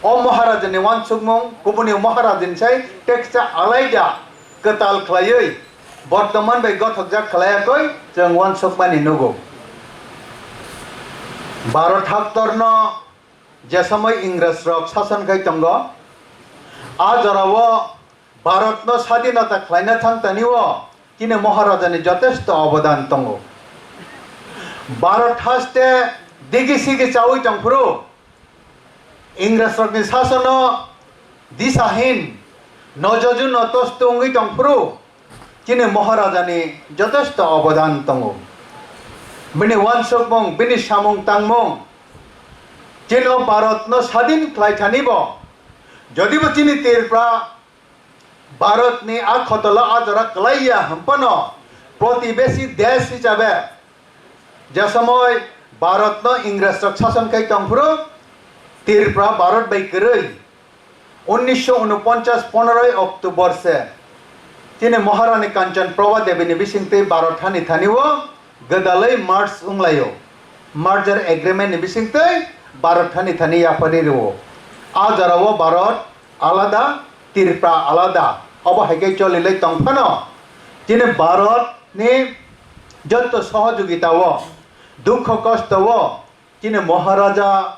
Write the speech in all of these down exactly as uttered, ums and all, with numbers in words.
O Maharajani uansukmung kubuni Maharajani sai teksa alaida kwtal khlaiwi bortoman bai gothokjak khlaiyakwi chwng uansukmani nugo. Bharat haktorno je somoi Ingresrok sason khai tongo, a jorao Bharatno sadinota khlaina thangtanio chini Maharajani jotesto obodan tongo. Bharat haste digi sigi chaui tongphuru, Ingresrokni sasono disahin, nojoju notostu wngwi tongphuru, chini Maharajani jotesto obodan tongo. Bini uansukmung, bini samung tangmung, chini o Bharatno sadin khlaithanibo, jodibo chini Tripura Bharatni a khotolo a jora kwlaiya hwnphano, protibeshi desh hisabe je somoi Bharatno Ingresrok sason khai tongphuru, Tripura Bharat bai kwrwi, unnisho unoponchas, poneroi October se chini Maharani Kanchan Prabha Debini bisingtwi Bharat hani thanio gwdalwi merge wnglaio. Merger agreement ni bisingtwi Bharat hani thani yapharwi rwo. A jorao Bharat alada, Tripura alada. Obo hai khe cholilai tongphano, chini Bharat ni joto sohojogita o, dukho kosto o, chini Maharaja,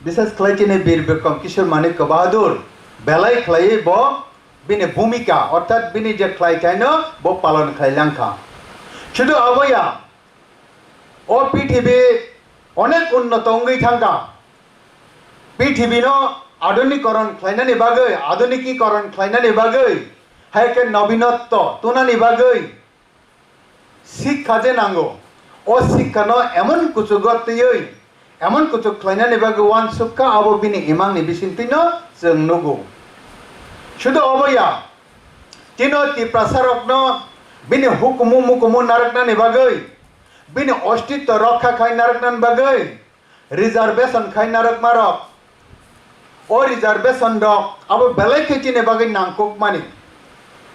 bishes khlai chini Bir Bikram Kishore Manikya Bahadur belai khlaiwi bo bini bhumika, orthat bini je khlaithaino bo palon khlai langkha. Shudu aboya, o prithibi onek unnoto wngwi thangkha. Prithibino adunikoron khlainani bagwi, adunikikoron khlainani bagwi, hai khe nobinotto tunani bagwi, Sikha je nango, o sikhano emon kuchugo twiwi, emon kuchuk khlainani bagwi uansukha, abo bini imangni bisingtwino chwng nugo. Shudu obo ya, tino Tiprasarokno bini hukumu mukumu narwknani bagwi, bini ostitto rokha khai narwknani bagwi, reservation khai narwkmarok, o reservation rok abo belai khe chini bagwi nangkukmani,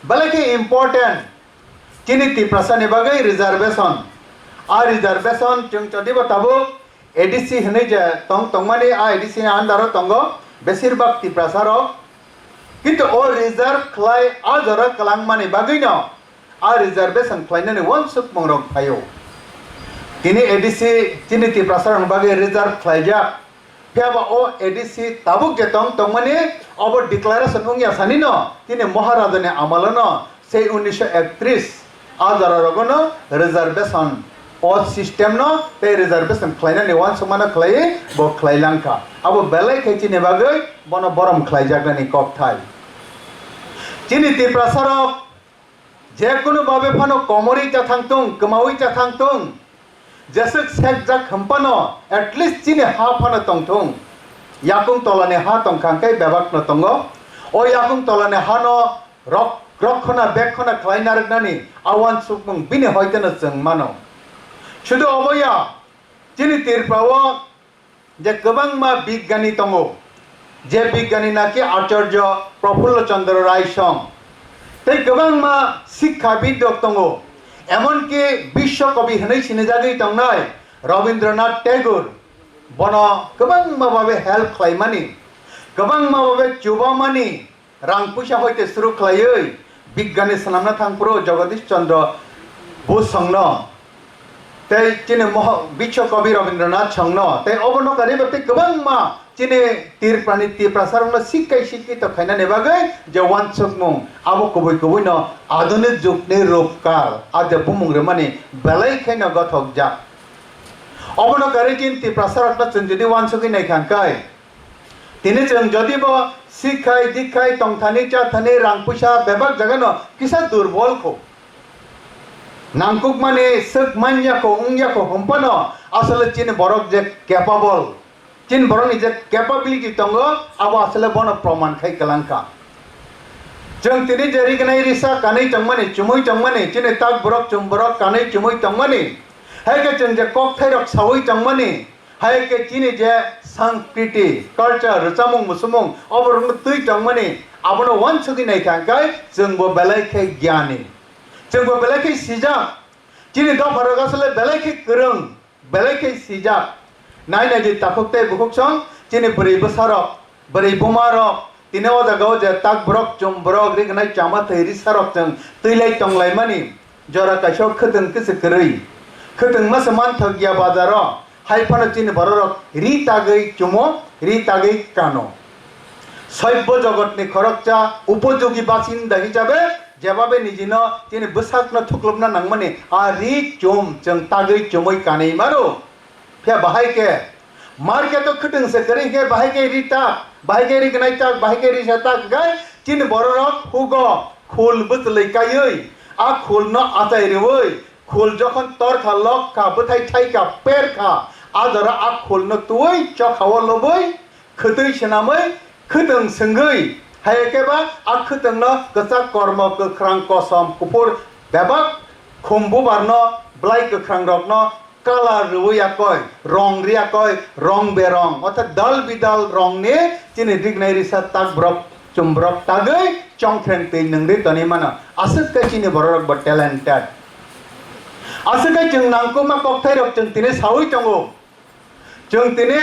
belai khe important chini Tiprasani bagwi reservation. A reservation chwng chodibo tabuk A D C hinwi je tong tongmani, a A D C ni under o tongo besirbak Tiprasarok, kintu o reserve khlai a jora kwlangmani bagwino a reservation khlainani uansukmungrok phaio. Tini A D C chini Tiprasarokni bagwi reserve khlaijak. Phiyaba o A D C tabuk je tong tongmani, obo declaration wngya sanino, tini Maharajani amalono sei unnisho ektris a jora rogono reservation o system no tei reservation khlainani uansukmano khlaiwi bo khlai langkha. Abo belai khe chini bagwi bono borom khlaijaknani kokthai. Chini Tiprasarok je kunu babe phano komorwi cha thangtung, kwmawi cha thangtung, jeswk sekjak hwnphano at least chini ha phano tongthung. Yakung tolani ha tongkha hwnkhe bebakno tongo. O yakung tolani hano rok-, rokhona bekhona khlai narwknani a uansukmung bini hoiteno chwng mano. Shudu obo ya, chini Tripura o je kwbangma bigyani tongo, je bigyani naki Acharya Prafullo Chandra Rai song, tei kwbangma sikhabid rok tongo, emonki Biswa Kabi hwnwi sinijagwi tongnai Rabindranath Tagore, bono kwbangma babe help khlaimani, kwbangma babe chubamani, rang puisa hoite suru khlaiwi bigyani swnamna thangphuru Jagadish Chandra Bose songno tei chini moho-, Biswa Kabi Rabindranath songno tei obo nokari bo tei kwbangma chini Tripurani Tiprasarokno sikkai sikkito khainani bagwi je uansukmung abo kubui kubuino adunik jugni rupkar a je bumung rwmani belai khaino gothokjak. Obono kwrwi chini Tiprasarokno chwng jodi uansugwi naikha hwnkhe, tini chwng jodi bo sikhai dikhai tongthani chathani rang puisa bebak jagano kisa durbol kho. Nangkukmani swk manya kho, wngya kho, hwnphano asole chini borok je capable, chini borokni je capability tongo, abo asole bono proman khai kwlangkha. Chwng tini je rignai risa kanwi tongmani, chumui tongmani, chini tak borok chum borok kanwi chumui tongmani, hai khe chwng je kokthairok saui tongmani, hai khe chini je sanskriti, culture, rwchapmung, muchungmung, oborokno twi tongmani, abono uansugwi naikha hwnkhe chwngbo belai khe gyani, chwngbo belai khe sijak, chini dopharok asole belai khe kwrwng, belai khe sijak. Nai nai di takhuk tei bukhuk song chini bwrwi bwsarok, bwrwi buma rok tini o jaga o je tak borok chum borok rignai chama thwi risa rok chwng twi lai tong lai mani jora kaisa o khwtwng kisa kwrwi khwtwng masa manthok ya bazar o hai phano chini borok rok ri tagwi chumo ri tagwi kano. Soibbo jogotni khoroksa upojogi basinda hisabe jebabe nijino chini bwsakno thuklupna nangmani a ri chum chwng tagwi chumui kanwi mano. Phiya bahai khe market o khwtwng se kwrwi khe bahai khe ri tak, bahai khe ri gnai tak, bahai khe ri sa tak khe chini borok rok hugo khul bwchwlwi kaiwi a khul no achai rwui khul jokhon tor kha lok kha bwthai thai kha per kha a jora a khul no twi chokha o lobwi khwtwi swnamwi khwtwng swngwi, hai khe ba a khwtwng no kwchak kormo kwkhrang kosom kuphur bebak khum bubar no bwlai kwkhrang rok no colour rwui yakoi rong riyakoi rong berong orthat dal bidal rong ni chini rignai risa tak borok chum borok tagwi chongkhreng twi nwngri tonwi mano aswk khe chini borok rok bo talented. Aswk khe chwng nangkukma kokthai rok chwng tini saui tongo. Chwng tini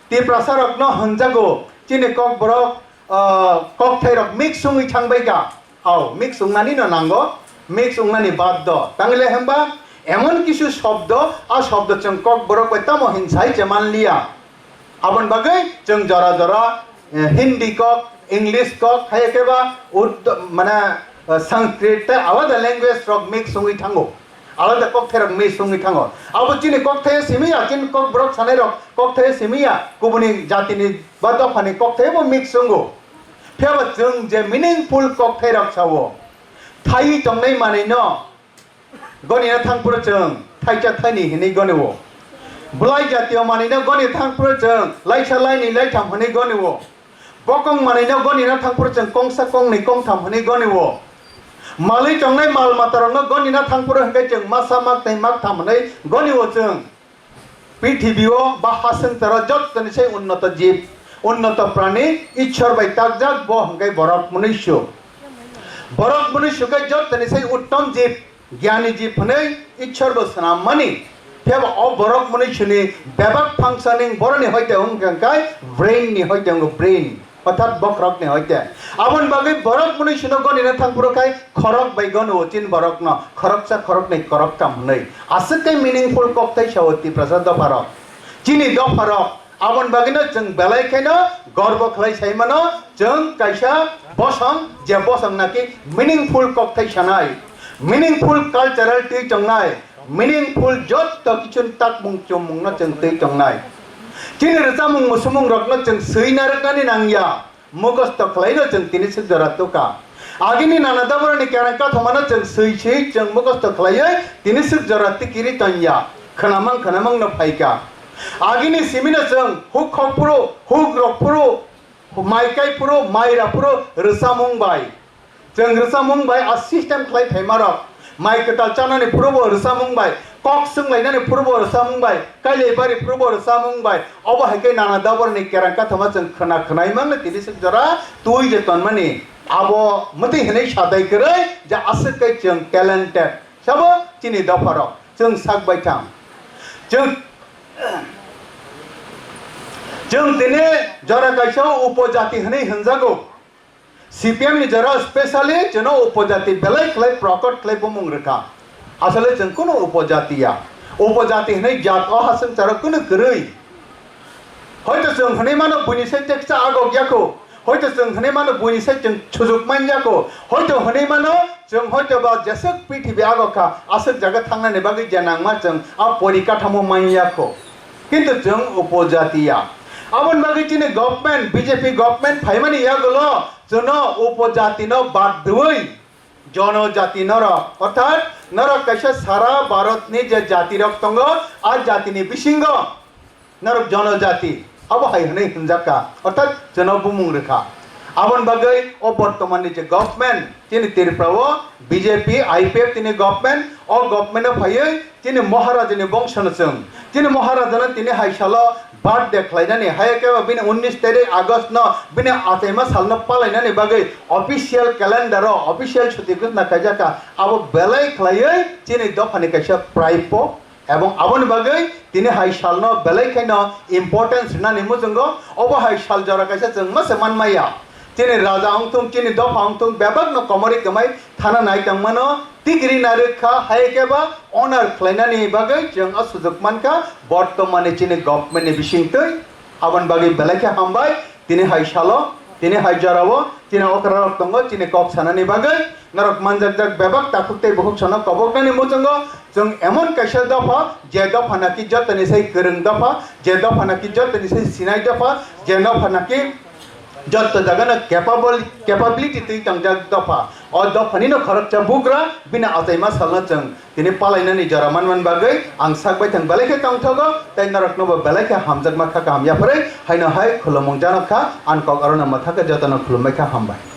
Tiprasa rokno hwnjago chini kokborok, ah, kokthairok mix wngwi thangbaikha. Au, mix wngnani no nango, mix wngnani bad do. Tangile hwnba emon kisu shobdo, a shobdo chwng kokborok bai tamo hinsai che manliya. Aboni bagwi chwng jora jora, eh, Hindi kok, English kok, hai khe ba Urdu, mane, eh, Sanskrit tei alada language rok mix wngwi thango. Alada kokthai rok mix wngwi thango. Abo chini kokthai simi ya, chini kokborok sanai rok kokthai simi ya, kubuni jatini ba dophani kokthai bo mix wngo. Phiya ba chwng je meaningful kokthai rok sao, thaiwi tongnai manwi no goni na thangphuru chwng thaisa thaini hinwi goni o. Bwlai jatio manwi no goni thangphuru chwng laisa laini laitham hinwi goni o. Bokong manwi no goni na thangphuru chwng kongsa kongnwi kongtham hwnwi goni o. Malwi tongnai mal mata rok no goni na thangphuru hwnkhe chwng masa mak tei mak tham hwnwi goni o chwng. Prithibi o ba ha swngcharo jottoni sai unnoto jib, unnoto prani Ishwar bai takjak bo hwnkhe borok mwnwisu. Borok mwnwisu khe jottoni sai uttom jib. Gyani jib hwnwi Ishwar bo swnammani. Phiya ba o borok mwnwisuni bebak functioning boroni hoite wngkha khe brain ni hoite wngo brain. Orthat bokhorokni hoite. Aboni bagwi borok mwnwisuno goni na thangphuru khai khorok bai goni o chin borokno khoroksa khoroknwi khoroktham hwnwi. Aswk khe meaningful kokthai sao Tiprasa dopharok. Chini dopharok Aboni bagwino chwng belai kheno gorbo khlai sai mano, chwng kaisa bosong, je bosong naki meaningful kokthai sanai, meaningful cultural twi tongnai, meaningful jotto kichun takmung chumungno chwng twi tongnai. Chini rwchapmung musumungrokno chwng swi narwknani nangya. Mukosto khlaino chwng tini swk jora tukha. Agini nana daborani kerang kathomano chwng swi swi chwng mukosto khlaiwi tini swk jora tikiri tongya. Khwnamang khwnamangno phaikha. Agini simino chwng huk khok phuru, huk rok phuru, mai kai phuru, mai ra phuru rwchapmung bai. Chwng rwchapmung bai a system khlai phaimarok. Mai kwtal chanani phuru bo rwchapmung bai, kok swnglainani phuru bo rwchapmung bai, kailai bari phuru bo rwchapmung bai, obo hai khe nana daborni kerang kathoma chwng khwna khwnai mangno tini swk jora twi je tonmani. Abo mwtwi hwnwi sadai kwrwi je aswk khe chwng talented. Sabo chini dopharok chwng sak baithang. Chwng, chwng tini jora kaisa o upojati hwnwi hwnjago. C P M ni jora specially chwngno upojati belai khlai prokot khlai bumung rwkha. Asole chwng kunu upojati ya. Upojati hwnwi jat o ha swngcharo kunu kwrwi. Hoito chwng hwnwi mano buini sai teksa agok yakho. Hoito chwng hwnwi mano buini sai chwng sujuk man yakho. Hoito hwnwi mano chwng hoito ba jeswk prithibi agok kha aswk jaga thangnani bagwi je nangma chwng a porikathamo man yakho. Kintu chwng upojati ya. Aboni bagwi chini government, B J P government phaimani yagulo chwngno upojatino bad dwi jonojati norok, orthat norok kaisa sara Bharatni je jatirok tongo, a jatini bisingo norok jonojati, abo hai hwnwi hwnjakha, orthat chwngno bumung rwkha. Aboni bagwi o bortomanni je government, chini Tripura o B J P, I P F tini government, o government o phaiwi chini Maharajani bongsono chwng, chini Maharajano tini hai salo birthday khlainani, hai khe bini unnish tarik August no bini achaima salno palainani bagwi official calendar o official chuti ghosna khaijakha, abo belai khlaiwi chini dophani kaisa praipo. Ebong aboni bagwi tini hai salno belai kheno importance rwnani muchungo, obo hai sal jora kaisa chwng mase manmaya. Chini raja wngthung, chini dopha wngthung, bebakno komorwi kwmai thana nai tongmano, tikiri narwk kha, hai khe ba honor khlainani bagwi chwng o sujuk mankha, bortomani chini government ni bisingtwi. Aboni bagwi belai khe hambai, tini hai salo, tini hai jorao, chini okrarok tongo, chini kok sanani bagwi, norok manjakjak bebak takhuk tei bukhuk sano koboknani muchungo, chwng emon kaisa dopha, je dopha naki jotoni sai kwrwng dopha, je dopha naki jotoni sai sinai dopha, je dopha naki jotto jagano capable, capability twi tongjak dopha. O dophanino khoroksa bugra, bini achaima salno chwng tini palainani jora manmani bagwi ang sak baithang belai khe tongthogo, tei noroknobo belai khe hamjakma kha kaham yapharwi haino hai khulumung janok kha, ang kok arono mwthangkhe jotono khulumbai kha, hambai.